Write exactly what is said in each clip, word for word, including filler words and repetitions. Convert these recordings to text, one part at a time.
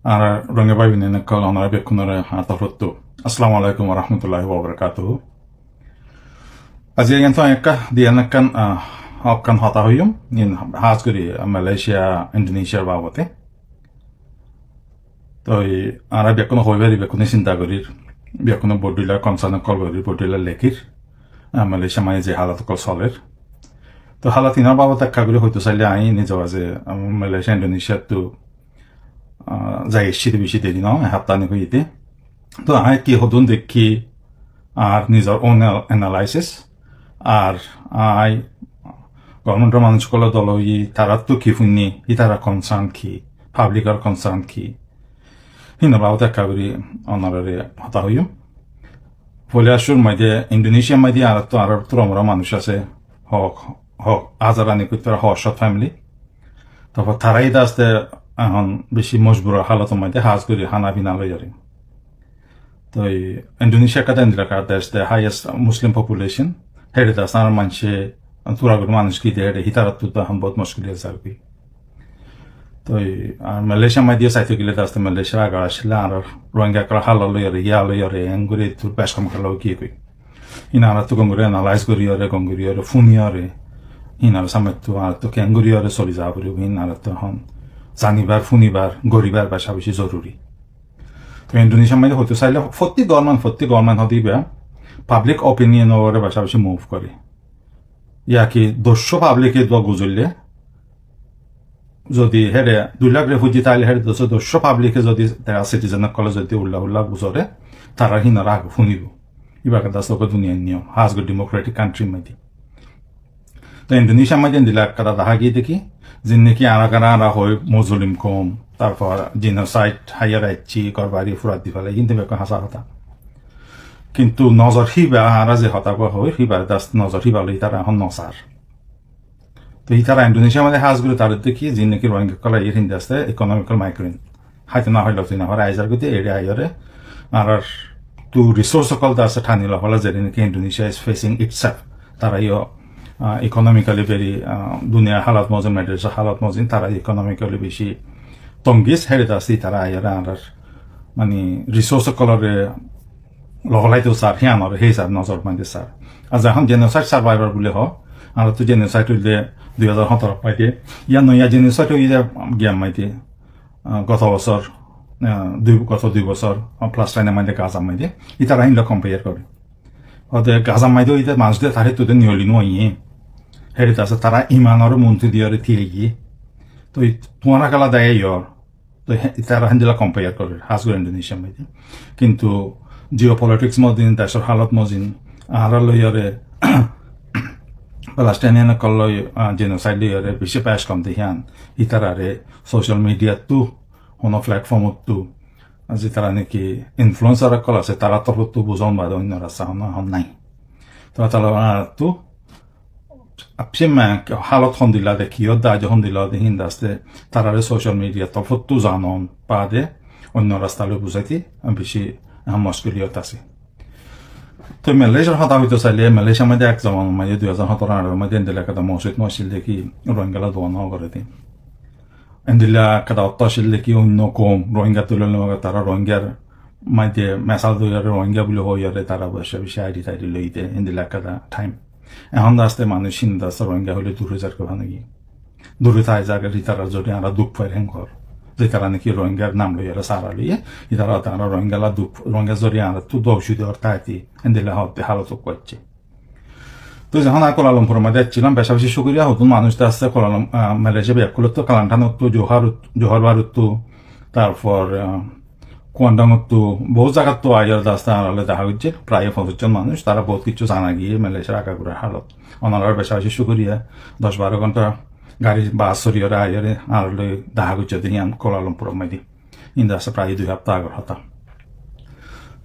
Añárar Rohingya bái boin ókkol, onorá bekkúnore añár torfóttu Assalamu alaikum wa rahmatullahi wa barakatuhu. Aijja iyan to ekka diyan ekkan, ah, ekkán hotá hoiyum, in hás gorí Malaysia, Indonesia babote. Toi añára bekkúne hoi fari, bekkúne sinta gorir, bekkúne bodhila concern ókkol gorir, bodhila lekir, ah, Malaysia maze ze halot ókkol soler. Toi halot inor babote ekka gorí hoito saile añí nize baze, ah, Malaysia, Indonesia ttu ah, zai aiccí de beci deri no, ek hafta ni hoiyé de. To añí ki hodún dekí ar nizor own analysis, ar añí government or manúic ókkolor dol ói, taráttu ki fúinni, ítara concern ki, public or concern ki, hínor babote ekka gorí onoráre hotá hoiyum. Foila cúrur maze Indonesia maze añárattu, añárattu turamura manúic asé, hó, hó, házar ani kotté hó cót family. Tarfor tará ide asté ehón beci mojbur halot or maze, hás gorí hána fina loiyóre. Toi Indonesia ekkán endilla dec de, highest Muslim population. Héçe de asté añárar maincé, tura guri manúic ki de héçe, hítarattú to ehón bout muckil ói zargói. Toi ar Malaysia maze saito gele de asté Malaysia agar asíle añárar Rohingya ókkolor hal loiyóre, yá loiyóre, engori tur bec hom kelo ki goi. Hín añárattu gom gorí analyze goríyore, gom goríyore, fúniyore, hín añárar samne ttu añárattu kengoriyore soli za foribo, hín añárattu ehón zanibar, fúnibar, goribar beci beci zoruri. To Indonesia maze hoito saile fottí government, fottí government hoito iba public opinion ore beci beci move gore. Yá ki doccó public e dua guzoille, zodi héçe dui lak refugee táile héçe doccó, doccó public e zodi tara citizen ókkole zodi ulla ulla guzore, tara hínor age fúnibo. Iba ekkán dec duniyar niyom, hás gorí democratic country maze. To Indonesia maze endilla ekkán dahá giyé de ki, zin niki añára, añára hoi Muslim koum, tarfor genocide, háiyar aiccí, gór bari furai di félaiye, hín to bekkún hásá hotá. Kintu nozor híba, añára ze hotá hoi, híbar dec nozor híba loi tara ehón no sar. To ítara Indonesia maze hás gorí tara dekí, zin niki Rohingya ókkol aiyér hín de asté economical migrant. Háito no hoile tui no fare aizar goti, ere aiyóre. Añárattu resource ókkol de asté thani lofala, zeri niki Indonesia is facing itself. Tara yo, ah, economically very, ah, duniyar halot mozin, Middle East or halot mozin, tara economically beci tongis, héçe de asté tara aiyóre añárar, mani, resource ókkolore lofalai to sar, híyanore hé sar, nozor maze sar. Ar zehón genocide survivor buli ho, añárattu genocide óile dui házar hóñtoro maze, yá no yá genocide óiye de giyar maze, ah, goto bosór, ah, dui, goto dui bosór, ah, Palestine maze, Gaza maze, ítara hín loi compare gore. Óde Gaza maze óiye de manúic de tara hettu de niyoli no óiye. Héçe de asté tara imanore monti diyore tiyaiye. To tuáñra kela daya yor. To hé, ítara héndilla compare gorer, hás gorí Indonesia maze. Kintu geopolitics mozin, decor halot mozin, añára loiyóre Palestinian ókkol loi, ah, genocide loiyóre beci bec hom de híyan, ítarare social media ttu, hono platform ottu, zítara niki influencer ókkol asé, tara torfottu buzon bade oinno rasta hono ehón nai. To tara añárattu Apsé me halot hondilla de, ki hodde aijja hondilla de, hín de asté tarare social media torfottu zanon bade oinno rasta loi buzaite beci ehón muckiliyot asé. To Malaysiar hotá hoito saile, Malaysia maze ek zomanat maze dui házar hóñtoro añçáro maze endilla ekkán mosjid no accíl de ki Rohingya loi dua no gore de. Endilla ekkán otto accíl de ki oinno koum Rohingya tulole tara Rohingyar maze mesal diyore Rohingya buli hoiyore tara beci beci I D taidi loi de, endilla ekkán time. Ehón de asté manúic hín de asté Rohingya hoile dure zargói fana giyé. Dure tái zargói, ítara zodi añára duk fair héngori. Zítara niki Rohingyar nam loiyore sara loiye, ítara añára Rohingya la duk, Rohingya zodi añárattu duk sude or taiti, endilla hotte halot ókkol aiccé. To zehón añí Kuala Lumpur maze accílam, beci beci cúkuriya, hodún manúic de asté Kuala Lum-, ah, Malaysia bekkúnottu, Kelantan ottu, Johor, Johor Bahru ottu, tarfor, ah, Kuantan ottu, bout zagattu aiyóre de asté añára loi dehá goijjé, prai foñcic zon manúic, tara bout kessú zana giyé Malaysiar agagurar halot. Onorare beci beci cúkuriya, doc baro gonta gari bas sóriyóre aiyóre añára loi dehá goijjó de híyan Kuala Lumpur maze. Hín de asté prai dui hafta agor hotá.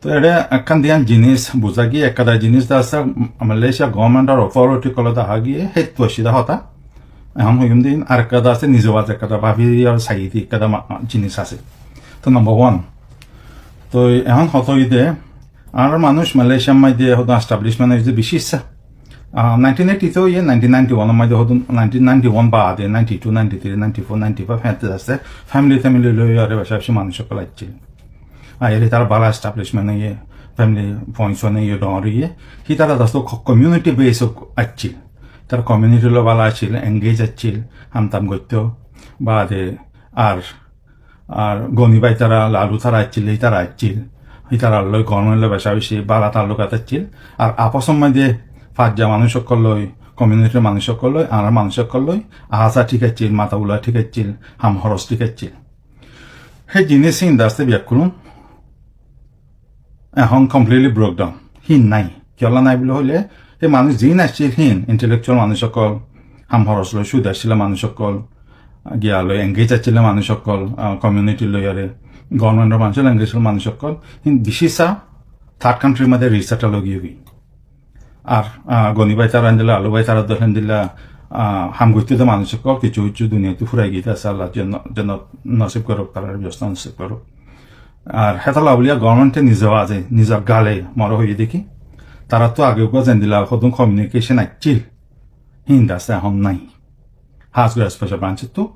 To ere ekkán diyan jinis buza giyé, ekkán diyan jinis de asté Malaysia government or authority ókkole dehá giyé, héttu asé de hotá. Ehón hoiyum de, ar ekkán de asté nize baze ekkán báfi ar saiyé de ekkán ma-, jinis asé. To number one. To ehón hotá óiye de, añárar manúic Malaysia maze hodún establishment óiye de beci issá. Ah, nineteen eighty tó iye nineteen ninety-one or maze hodún, nineteen ninety-one baade ninety-two, ninety-three, ninety-four, ninety-five héñtte asé, family, family loi aró beci beci manúic ókkol accíl. Aiyóre tará bála establishment óiye, family function óiye, dhoóñr óiye. Hítara asé co-, community base accíl. Tará community loi bála accíl, engage accíl, ham tam goittó. Baade ar, ar Goni bái tará, Lalu tará accíl, hítara accíl. Hítara loi government loi beci beci bála taallukat accíl. Ar afosor maze fajja manúic ókkol loi, community manúic ókkol loi, añárar manúic ókkol loi, aza thík accíl, mata ula thík accíl, ham horos thík accíl. Hé jinis hín asé bekkún ehón completely broke down. Hín nai. Kiyólla nai buli hoilé, hé manúic ziín accíl hín, intellectual manúic ókkol, ham horos loi cúde accíl manúic ókkol, giya loi engage accíl manúic ókkol, ah, community loi aró, government or manúic loi engage accíl manúic ókkol, hín beci sa third country maze resettle ói giyói. Ar, ah, Goni bái tará héndilla, Lalu bái tará dóilla héndilla, ah, ham goittó de manúic ókkol kissú kissú duniyaittú furai giyé de asé, Allah zen, zen nosib gorouk, tarár beci nosib gorouk. Ar hétolla buli government e nize aze, nizor gale more hoiyé de ki, taráttu age uggwá zendilla hodún communication accíl, hín asé ehón nai. Hás gorí special branch ottu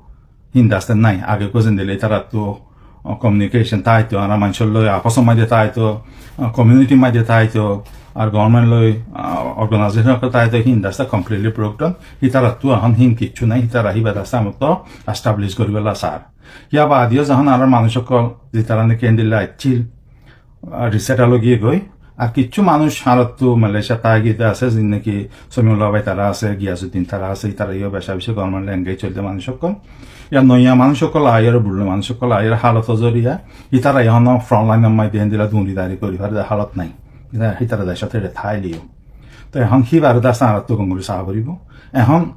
hín asé nai. Age uggwá zendilla ítarattu, ah, communication táito, añára manúic loi afosor maze táito, ah, community maze táito, ar government loi, ah, organization táito, hín asé completely broke down. Ítarattu ehón hín kissú nai, ítara híba asé añáráttu establish goríbolla sar. Yar baade yó zehón añárar manúic ókkol, zítara niki héndilla accíl, ah, resettle ói giyé goi. Ar kissú manúic añáráttu Malaysia táki de asé, ziín niki Samiullah bái tará asé, Giyazuddin tará asé, ítara yó beci beci government loi engage óilde manúic ókkol. Yar noiya manúic ókkol aiyóre, bullo manúic ókkol aiyóre halot zoriya, ítara ehón front line or maze héndilla duri dari gorí fare de halot nai. Ítara, ítara decót táile yó. Tó ehón híbare asé añáráttu gom gorí saá foribó. Ehón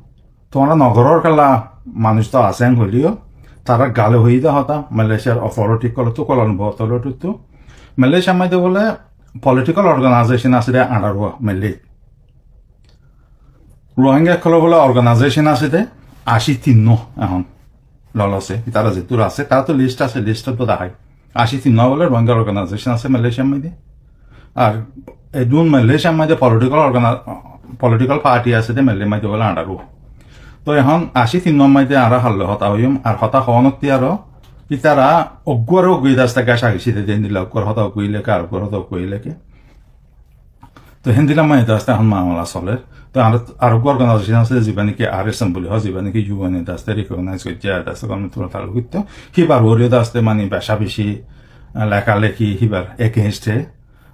tuáñra no gorór kiyólla manúic tó asé hoilé yó, tará gale hoiyé de hotá, Malaysiar authority ókkol ottu, Kuala Lumpur authority ottu. Malaysiar maze bóle political organization asé de añçárowa, Malay. Rohingya ókkolor bóle organization asé de ací tin no ehón lolosé, ítara zeddúr asé, tará tó list asé, list ot dahái. Ací tin no bóle Rohingya organization asé Malaysiar maze. Ar edún Malaysiar maze political organi-, political party asé de Malay maze bóle añçárowa. Tó ehón ací tin nor maze añára hálla hotá hoiyum, ar hotá hoónottú aró ítara uggwáre uggwá de asé gáca gíci de, héndilla uggwár hotá uggwá leke, ar uggwár hotá uggwá leke. Tó héndilla maze de asé ehón mamela soler. Tó ar, ar uggwá organization asé, zibá niki R S M buli hoó, zibá niki U N e de asé recognize goijjé, de asé government loi taalluk goittó. Híbar uore de asé mani beca beci, ah, lekaleki híbar against e,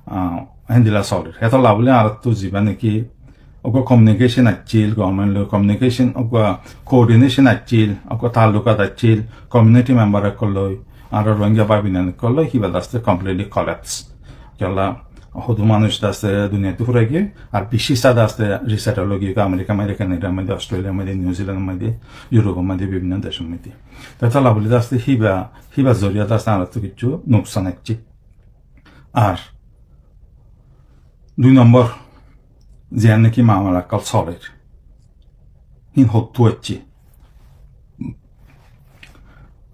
ah, héndilla soler. Hétolla buli añáráttu zibá niki uggwá communication accíl, government loi communication, uggwá coordination accíl, uggwá taallukat accíl, community member ókkol loi, añárar Rohingya bái boin ókkol loi, híba de asé completely collapse. Kiyólla hodún manúic de asé duniyaittú furai giyé, ar beci sa de asé resettle ói giyé, America maze, Canada maze, Australia maze, New Zealand maze, Europe maze, bibinno decor maze. Tó hétolla buli de asé híba, híba zoriya de asé añáráttu kissú nuksan accíl. Ar dui nombor, ziyán niki mamela ókkol soler, hín hottú accíl.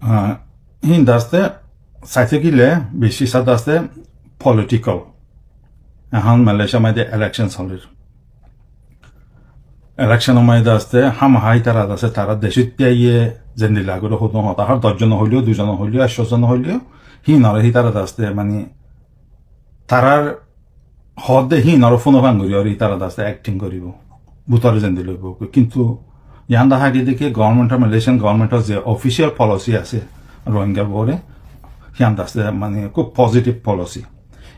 Ah, hín de asé saite gile beci sa de asé political. Ehón Malaysiar maze election soler. Election or maze de asé hámaha ítara de asé, tará decót táiye zendilla gorí hodún hotá hoór, doc zon hoilé yó, dui zon hoilé yó, ekcó zon hoilé yó, hín ore ítara de asé mani tarár hoódde hín ore fúno fán gorí ore ítara de asé acting goríbo. Bútore zendilla óibo. Kintu yián dahá giyé de ki government or, Malaysian government or ze official policy asé Rohingyar uore, híyan de asé mani kúb positive policy.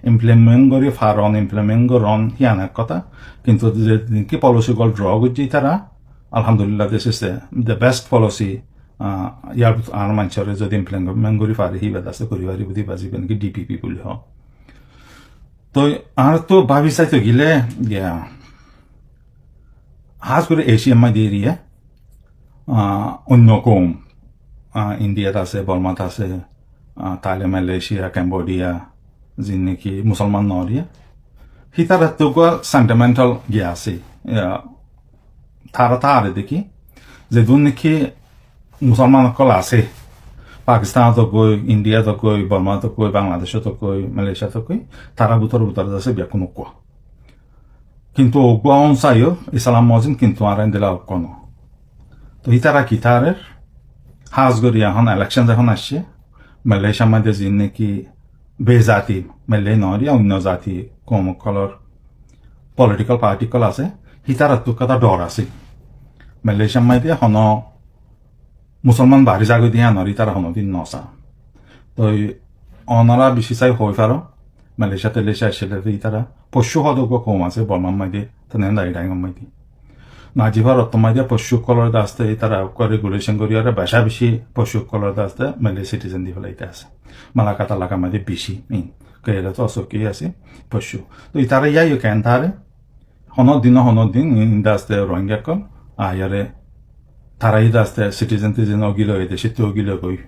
Implement gorí faron, implement goron, híyan ek hotá. Kintu ze ki policy gol draw goijjé ítara, alhamdulillah, this is the, the best policy, ah, yar bútore añára manúcore zodi implement gorí fari, híba de asé gorí fari, budi bazi ben ki D P P buli hoó. Tó añáráttu bábi saito gile, giya, hás gorí Asia maze area, ah, oinno koum, ah, India t asé, Borma t asé, ah, Thailand, Malaysia, Cambodia, zin niki Musolman no area. Hítarattu uggwá sentimental giya asé. Ya, tará taré de ki, zedún niki Musolman ókkol asé, Pakistan ot goi, India t goi, Borma t goi, Bangladesh ot goi, Malaysia t goi, tará bútore bútore de asé bekkún uggwá. Kintu uggúa ónsa yó Islam mozim, kintu añára endilla uggúa no. Toi ítara ki tarer, hás gorí ehón elekcon zehón aiccé, Malaysiar maze zin niki bezati, Malay noó, oinno zati koum ókkolor politikal parti ókkol asé, hítarattú ekkán dor asé. Malaysiar maze honó Musolman bari zagói de yíanor ítara honódin no sa. Toi onora beci sai hoi faro, Malaysia Telaisia accíle de ítara, Poiccu hoó de uggúa koum asé Bormar maze, tane Rakhine or maze. Najibar ottor maze Poiccu ókkolore de asté ítara uggúa regulation gorí, ar beca beci Poiccu ókkolore de asté Malay citizen di felaite asé. Malakkat elakar maze beci, in, ke ere to asé ki asé, Poiccu. Toi ítara yá yó ken tare, Honó din, honó din, in de asté Rohingya ókkol, aiyóre, tara de asté citizen titizen ógile, e decóttu ógile goi.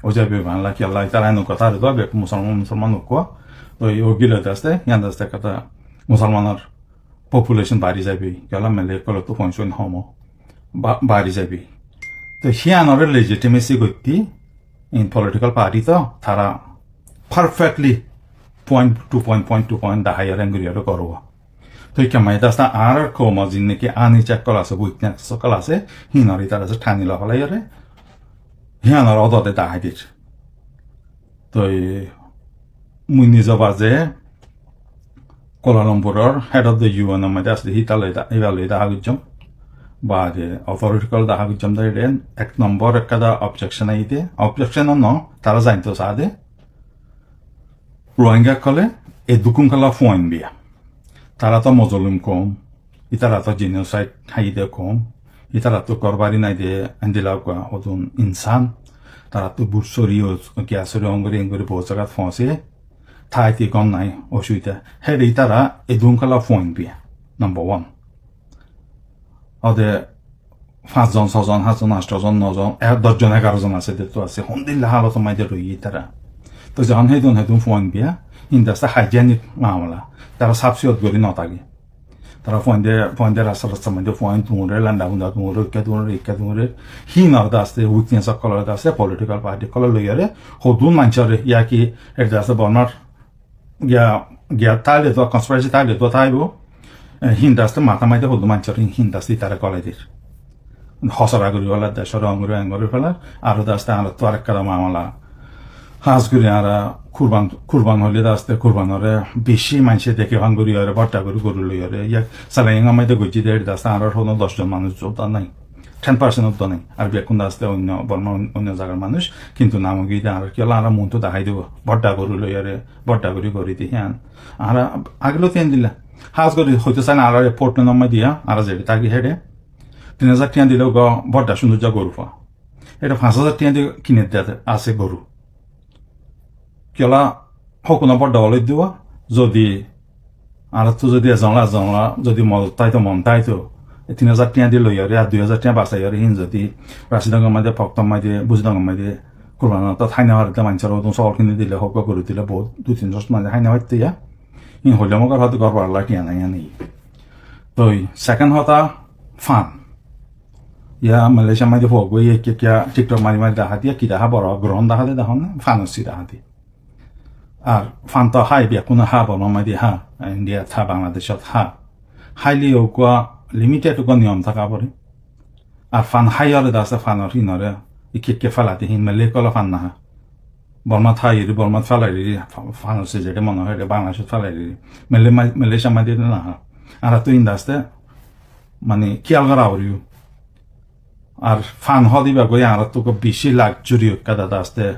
Ói zaibo, bála ki Allah, tara enekká tare de, bek Musolman, Musolman uggúa. Toi ógile de asté, yián de asté ekkán Musolmanor population bari zaibo, kiyólla Malay ókkolottu population hom, ba-, bari zaibo. Toi híyanore legitimacy goittí, in political party to, tara perfectly point to point, point to point daháiyore engori yore gorowa. Toi kemma ita asta añárar koumor zin niki anis ókkol asé, weakness ókkol asé, híinore ítara asé thani loi felaiyore, híyanor odode dahái dir. Toi mui nize baze Kuala Lumpuror head of the U N or maze asé, híta loi da-, íba loi dahá goijjóm. Baade authority ókkol dahá goijjóm de, ede ek nombor ekkán objection aiyé de, objection no, tara zainto saá de, Rohingya ókkole e dukun kala fuain biya. Tara to mozolum koum, ítara to genocide háiye de koum, ítara to gór bari nai de endilla uggúa hodún insan, tara to bur sori o, gas sori ongori engori bout zagat foñse, thaite gór nai, osubida. Héçe ítara e dukun kala fuain biya. Number one. Ode fañs zon, só zon, hát zon, añctho zon, no zon, e, doc zon, egaro zon asé, dettu asé. Hondilla halotor maze roiye ítara. Toi zehón hédun hédun fuain biya, hín de asté hygienic mamala. Tara saf siyot gorí no táke. Tara fuainde, fuainde rasta, rastar maze fuain tuñre, landa gunda tuñre, ikka tuñre, ikka tuñre. Híinor de asté, weakness ókkolor de asté, political party ókkol loiyore, hodún maincóre, yá ki, ede asté Bormar giya, giya táile to, conspiracy táile to táibo, e, híin de asté matá maze hodún maincór híin, híin de asté ítara golai dir. Hosora gorí felar, decóre ongori engori felar, aró de asté añárattu arekkán mamala. Hás gorí añára kurban, kurban óile de asté kurbanore beci maincé deke fán gorí yore, bodda gorí goru loiyore, yá Selangor maze goijjé de, ede asté añárar honó doc zon manúc uddá nai. Ten percent uddá nai. Ar bekkún de asté oinno Bormar oinno zagar manúc, kintu nam giyé de añárar kiyólla añára muúntu dahái dibo. Bodda goru loiyore, bodda gorí gorí de híyan. Añára age lóti endilla. Hás gorí hoito sai na, añárar e Portland or maze diya, añára zeçé táki héçe. Tin házar tiañ dile uggúa bodda cúndor za goru fa. Ede fañs házar tiañ di kine de asé goru. Kiyólla hókuna bodda olai dibo, zodi añárattu zodi ezonla, ezonla zodi modot táito, mon táito, e tin házar tiañ di loiyore, ar dui házar tiañ basaiyore, híin zodi Rasidong or maze, Poktom maze, Buzidong or maze, kurban ot hái no fare de maincóre hodún sogol kini dile, hók gorí dile, bout dui tin zon maze hái no faitto yá. Híin hoile mogor hoto gór baralla tiañ nai, yá nai. Toi second hotá, fan. Yá Malaysia maze fua goi, yá ki, ki, TikTok mari mari dahá diya, ki dahá, boro ground dahá de, dahá ne, fan ussi dahá de. Ar fan to hái, bekkúne há, Bormar maze há, India há, Bangladesh ot há. Háile uggúa limited uggúa niyom táka fore. Ar fan háiyore de asté fanor híinore, ikke ikke félai de, híin Malay ókkole fan no há. Bormat háiyore, Bormat félai de, fa-, fan ussi zeçé mone hoó, Bangladesh ot félai de. Malay ma-, Malaysia maze de no há. Añárattu híin de asté, mane, kiyal gora foribo. Ar fan hoó de íba goi añárattu uggúa beci luxury ekkán de asté,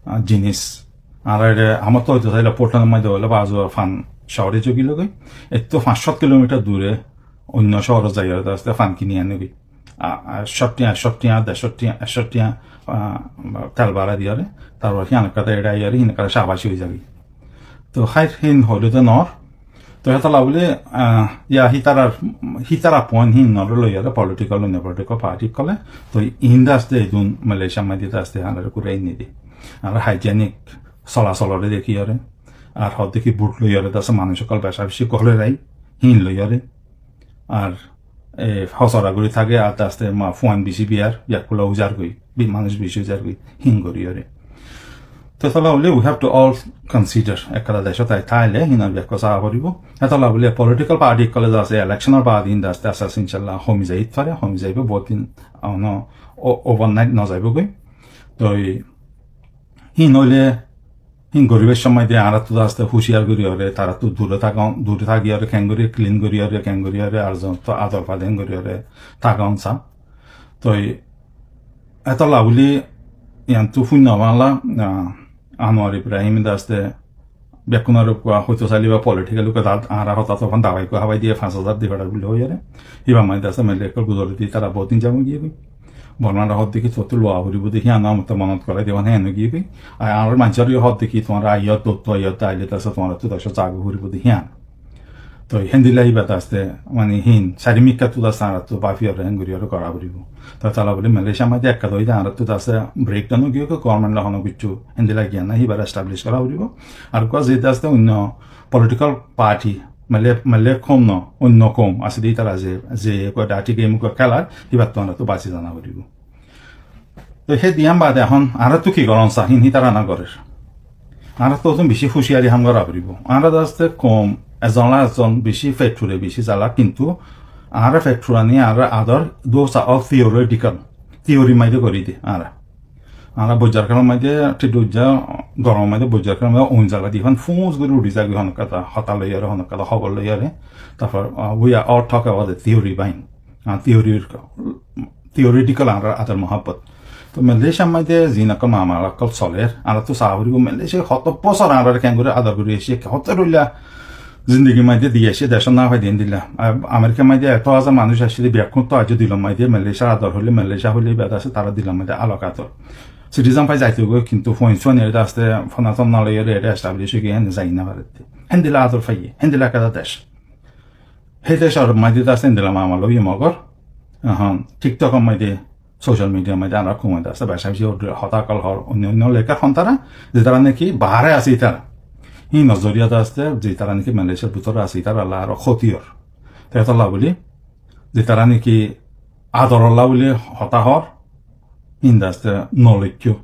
a, jinis. Añára ede, añárattu hoito saile Portland or maze óile bazu fan cóore zogile goi. Ettu fañs cót kilometer dure oinno cóore zaiyore de asté fan kini ani goi. A, a, cót tiañ, cót tiañ, der cót tiañ, ek cót tiañ, a, tel bara diyore. Tarfore híyan ekkán de ede aiyore, híin ekkán de cabaci ói zagoi. Toi háir híin hoile to nor. Toi hétolla buli, ah, yá hítarar, hítara point híinore loiyore political, oinno political party ókkole, toi in de asté edún Malaysia maze de asté añára kurai nidi. Añára hygienic solasolore dekiyore, ar hoó de ki vote loiyore de asté manúc ókkol beca beci gore rai, híin loiyore. Ar, e, hosora gorí táke, ar de asté ma fuain beci biyar, yakkula ujar goi, bi-, manúc beci ujar goi, híin goríyore. Te tolla buli we have to all consider, ekkán decót táile hín ar bekkún saá foribó. Te tolla buli political party ókkol ze asé, election or baade hín de asté asté asté incállah homi zai fare, homi zaibo, bout din, ono, o-, overnight no zaibo goi. Toi hín óile, hín goribar somot de añárattu de asté huciyar gori óre, tarattú dure tákon, dure táki óre, kengori clean gori óre, kengori óre, ar zonttu ador fade kengori óre tákon sa. Toi e tolla buli iyantu fuinno bála, ah, Anwar Ibrahim de asté bekkúnor uggwá hoito saile ba political uggwá dat añára hotá to fán dabai ko habai diye fañs házar di fedar buli hoiyóre. Iba maze de asté mele ekkol guzori di tara bout din zaibo giyói. Bormar hoó de ki tuáñrattu luwa foribó de híyan, añáre monot gorai diban híyan giyói. Ar añárar manúcor hoó de ki tuáñra aiyó, dottu aiyó, táile de asté tuáñrattu decót zaga foribó de híyan. Toi héndilla ibá de asté, mani hín, sairi mikká tu de asté añárattu báfi óre, héngori óre gora foribó. Toi tolla buli Malaysia maze ekka doi de añárattu de asté breakdown giyói, government loi hono kessú héndilla giyan nai, ibáre establish gora foribó. Ar uggwá ze de asté oinno political party, Malay, Malay koum no, oinno koum asé de, tara ze, ze uggwá dirty game uggwá kélar, ibáttu añárattu basi zana foribó. Toi hé diyan baade ehón añárattu ki goron sa, hín hítara no gorer. Añárattu otún beci huciyari ham gora foribó. Añára de asté koum, ezon la ezon beci fet fure, beci zala, kintu añára fet furani, añára ador, those are all theoretical. Theory maze gori de añára. Añára bojar kálor maze, thík bojar, goromor maze, bojar kálor maze, oin zaga di fán fús gori uri zagói, hono hotá, hotá loiyóre, hono hotá hóbor loiyóre. Tarfor, ah, we are all talk about the theory behind. Ah, theory, theoretical añárar ador muhabbot. Toi Malaysiar maze zin ekkán mamala ekkán soler, añárattu saá foribó Malaysia hoto bosór añárare kengori ador gori aiccé, hoto roilla zindigir maze di aiccé, decót no fai de héndilla. Ar Amerikar maze eto házar manúc aiccé de, bekkúnottu aijjó dilor maze Malaysiar ador hoile, Malaysia hoile ibá de asté tara dilor maze alok ador. Citizen fai zaito goi, kintu foin suan ere de asté fonaton no loiyóre ere establish ói giyé, héne zai no fare de. Héndilla ador faiye, héndilla ekkán dec. Hé decór maze de asté héndilla mamala óiye mogor. Ehón TikTokor maze, social mediar maze añára koum de asté beca beci hotá ókkol hoór, oinno oinno lekar hon tara, ze tara naki bahare asé itara. Hín nozoriya de asté, ze tara naki Malaysiar bútore asé, itara lla aró hóti ór. Te tolla buli, ze tara naki ador olla buli hotá hoór, hín de asté no lekkó.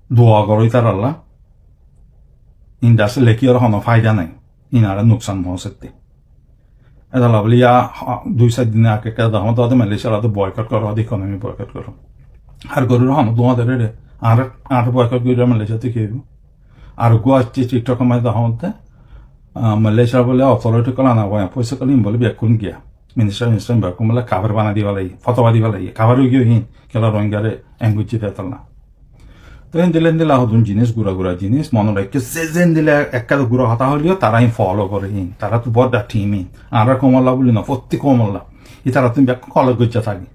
Dua goró itara lla. Hín de asté lekí óre hono faida nai. Hín añárar nuksan foóñsaitte. Etolla buli ya, ha, dui sair din age ekká dehón de Malaysiar ade boycott goró, ade economy boycott goró. Ar goró hono dua dere re. Ar, ar boycott gorí Malaysiattú ki óibo? Ar uggwá aiccé TikTokor maze dehón de, ah, Malaysiar bole authority ókkol ana bole, foisa ókkol in bole bekkún giya. Minister, minister bekkún bole kafer banai di félaiye, fotowa di félaiye. Kafer ói giyé hín, kiyólla Rohingyare en goijjé de etolla. Toi héndilla héndilla hodún jinis, gura gura jinis, mone raikké, ze ze héndilla ekká gura hotá hoileyo, tara hín follow gore hín. Tara to bodda team hín. Añárar koumolla buli no, fottí koumolla. Itarattú bekkún collect goijja táke.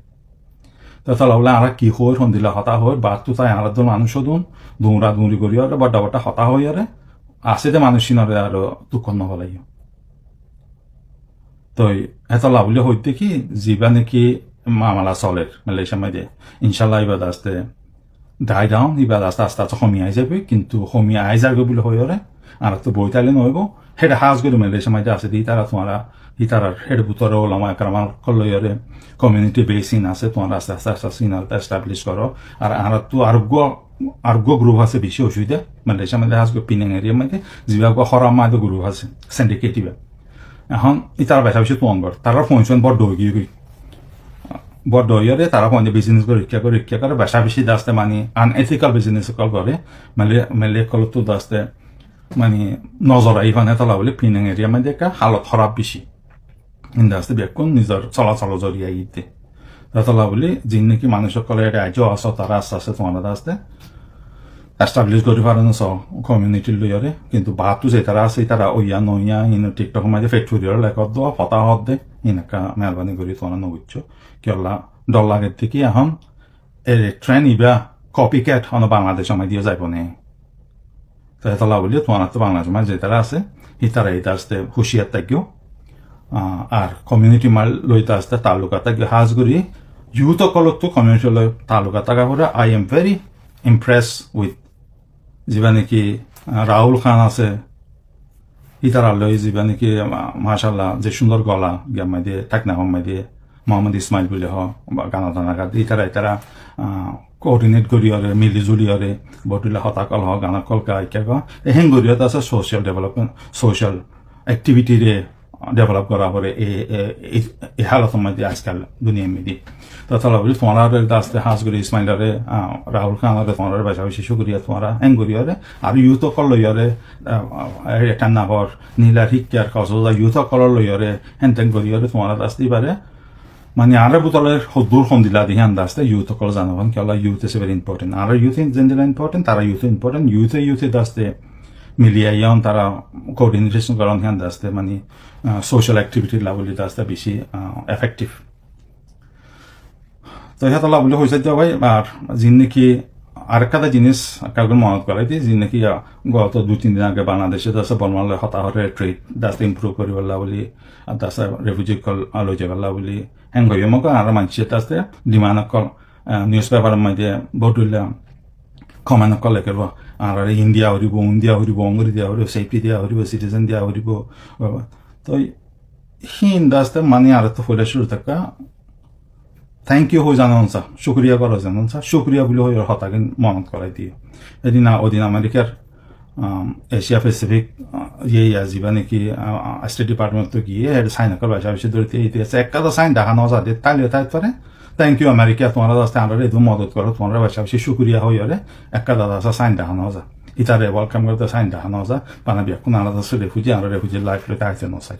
Toi tolla buli añára ki hoir, héndilla hotá hoir, baáttu tai añárar dór manúc hodún, duñra duñri gorí óre, bodda bodda hotá hoi óre, asé de manúc hínore aró duk no félaiyo. Toi etolla buli hoitte ki, ziba naki mamala soler Malaysiar maze, incállah ibá de asté die down, ibá de asté asté asté homi ai zaibo, kintu homi ai zaibo buli hoi óre, añárattu boi táile no óibo. Héçe hás gorí Malaysiar maze asé de, itara tuáñra, itarar héçe bútore ulama ekram ókkol loiyóre, community base in asé, tuáñra asté asté asté asté in establish goró. Ar añárattu ar uggwá, ar uggwá group asé beci ocubida, Malaysiar maze hás gorí Penang area maze, ziba uggwá horam maze group asé, syndicate ibá. Ehón itara beca beci tuáñgor. Tarar foin suan bodda ói giyé goi. Bodda ói óre tara foin de business gore, rikká gore, rikká gore, beca beci de asté mani unethical business ókkol gore, Malay, Malay ókkolottu de asté mani nozor ai fán, etolla buli Penang area maze ekká halot hóraf beci. Hín de asté bekkún nizor solasol zoriya giyé de. Etolla buli, zin naki manúc ókkol ere aijjó asó, tara asté asté tuáñra de asté establish gorí faro no so community loiyóre, kintu baáttu ze tara asé, itara oiya no oiya, hín TikTokor maze fet furi óre lekór de, hotá hoór de, hín ekká meherbani gorí tuáñra no buijjó. Kiyólla dhor lage de ki ehón, e trend ibá copycat hono Bangladecor maze diyo zaibo né. Toi etolla buli tuáñrattu Bangladecor maze ze tara asé, itara ede asté huciyar táiyo. Ah, ar community ma-, loi de asté taallukat táiyo, hás gorí youth ókkolottu community loi taallukat táka fore. I am very impressed with ziba naki, ah, Rahul Khan asé, itarar loi ziba naki, ah, mashallah, ze cúndor gola, giyar maze, thakna hon maze, Muhammad Ismail buli hoó, ba Gana Dana Gad, ítara, ítara, ah, coordinate goríyore, mili zuliyore, bout dilla hotá ókkol hoó, gan ókkol gaá, kiyá hoó. E héen goríyore asé social development, social activity re develop gorá foré e, e, e, e hálot or maze azkal duniyar maze. Tó tolla buli tuáñrare daste hás gorí Ismailore, ah, Rahul Khanore tuáñrare beci beci cúkuriya tuáñra héen goríyore, ar youth ókkol loiyore, ah, ah, Ethan Nahor, Nilar Hikkar, Kosoza youth ókkol loiyore, héen teen goríyore tuáñra daste ibare mani añárar bútore hoddúr hondilla de híyan daste youth ókkol zano, kiyólla youth is very important. Añárar youth in zendilla important, tara youth important, youth e youth e daste mili aiyón, tara coordination goron híyan daste mani, ah, social activity lla buli daste beci, ah, effective. Tó hétolla buli hoisé de bái, ar zin niki arekká de jinis ekka gori monot gorai di, zin niki, ah, goto dui tin din age Bangladeshe daste Bormar loi hotá hoór, trade daste improve goríbolla buli, ar daste refugee ókkol, ah, loi zaibolla buli, héen goiyé mok, añárar maincé daste demand ókkol, ah, newspaper or maze bout dilla comment ókkol lekíbo, añárare in diya foribó, un diya foribó, on gori diya foribó, safety diya foribó, citizen diya foribó. Tó híin daste mani añárattú foila cúru tákka thank you hoi zanon sa, cúkuriya goró zanon sa, cúkuriya buli hoiyore hotágin monot gorai diyo. Edin a-, odin Amerikar, um, Asia Pacific, uh, iye, iye, ziba niki, uh, uh, State Department ottú giyé, ede sign ókkol beci beci dóri diye, ede ekka do sign dahá no za de, táile táit fare, thank you America, tuáñra daste añárare edu modot goró, tuáñra beci beci cúkuriya hoiyore, ekka do daste sign dahá no za. Ítare welcome goré de sign dahá no za, bana bekkún añára daste refugee, añára refugee life loi táite no sai.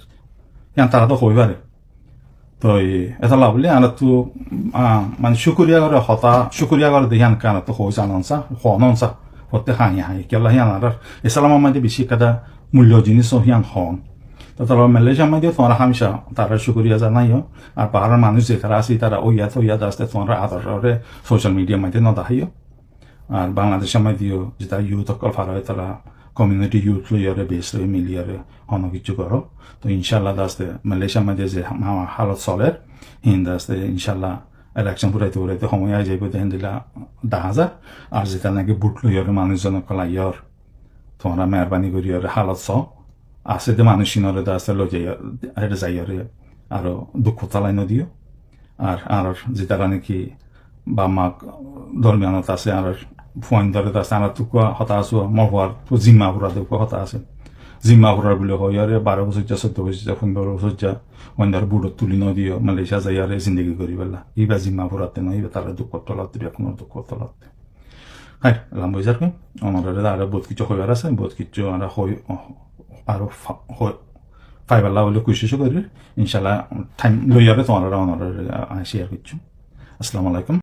Yián tara tó hoi fare. Toi, etolla buli añárattú, ah, mani cúkuriya goré hotá, cúkuriya goré de híyan añárattú hoi zanon sa, honon sa, hotte hañi hañi. Kiyólla híyan añárar Islam or maze beci ekkán mullo jinis ó híyan hon. Tó tolla Malaysia r maze tuáñra hámica tarare cúkuriya zanaiyó, ar baárar manúic zetará asé, tará óiya tóiya daste tuáñra adorore social media r maze no daháiyo. Ar Bangladeshor maze yó zeta youth ókkol faro, tara community youth loiyore, base loi miliyore hono kessú goró. Tó inshallah daste Malaysia r maze ze ha-, ha-, halot soler, híin daste inshallah election furaite furaite homoi ai zaibo de héndilla dahá za. Ar zeta naki vote loiyore manúic zon ókkol aiyór, tuáñra meherbani goríyore halot só, asé de manúic inore daste loi zaiyo, ede zaiyore aró duk tolai no diyo. Ar, ar zitara niki baf mak dormiyanot asé, ar fuaindore daste añárattú uggwá hotá asé, mor fuar tú zimma fura de uggwá hotá asé. Zimma furar buli hoiyore baró bosóijja, soddo bosóijja, fundoro bosóijja, fuaindore vote ot tuli no diyo, Malaysia zaiyore zindegi goríbolla. Iba zimma furatte no, iba tara duk tolatte, bekkunor duk tolatte. Hái, lamba ói zargói. Onorare aró bout kessú hoibar asé, bout kessú añára hoi, aró fa-, hoi, faibolla buli kucíc gorir. Inshallah, time loiyore tuáñrare onorare, ah, share goijjum. Assalamu alaikum.